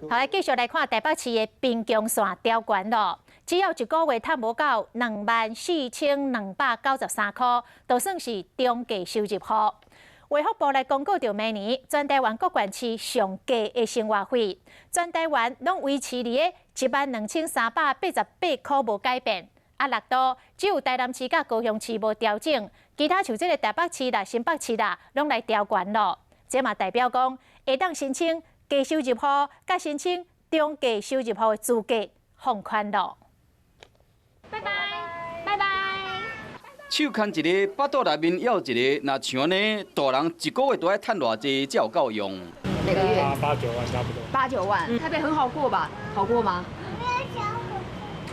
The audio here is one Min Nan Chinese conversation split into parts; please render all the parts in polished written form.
好，來繼續來看台北市的貧窮線調懸囉，只要一個月趁無夠24,293箍，就算是中低收入戶。衛福部來公告，著明年全台灣各縣市上低的生活費，全台灣攏維持佇咧12,388箍無改變。啊，六都只有台南市佮高雄市無調整，其他像這个台北市啦、新北市啦，攏來調懸囉。這嘛代表講，會當申請低收入戶，佮申請中低收入戶的資格放寬囉。拜拜，拜拜。手牽一个，腹肚內面猶一个，若像按呢，大人一个月都愛趁偌濟才有夠用？每個月八九萬差不多。八九萬，台北很好過吧？好過嗎？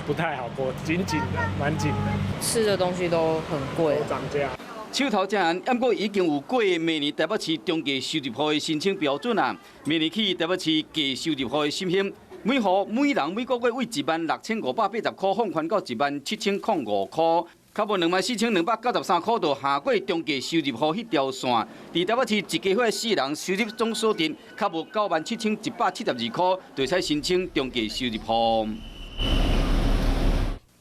不太好過，緊緊的，蠻緊的。吃的東西都很貴，都漲價。手頭正緣，毋過已經有過明年台北市中低收入戶的申請標準啊。明年起台北市低收入戶的審核，每戶每人每個月為16,580箍放寬到17,005箍，較無24,293箍就下過中低收入戶彼條線。佇台北市一家伙四人收入總所得較無97,172箍，就會使申請中低收入戶。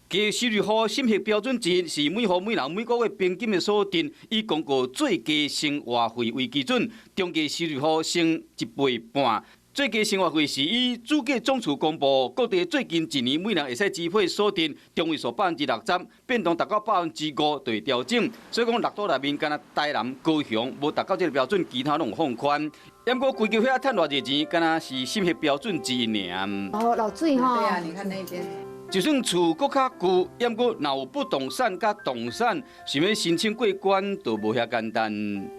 低收入戶審核標準之一是每戶每人每個月平均的所得，以公告最低生活費為基準，中低收入戶升一倍半。最低生活費是以主計總處公布，各地最近一年每人會使支配所得中位數60%，變動達到5%就會調整。所以講六都內面，干焦台南、高雄無達到這个標準，其他攏有放寬。毋過規家伙趁偌濟錢，干焦是審核標準之一爾。哦，漏水吼。對啊，你看那邊。就算厝閣較舊，毋過若有不動產佮動產，想欲申請過關都無遐簡單。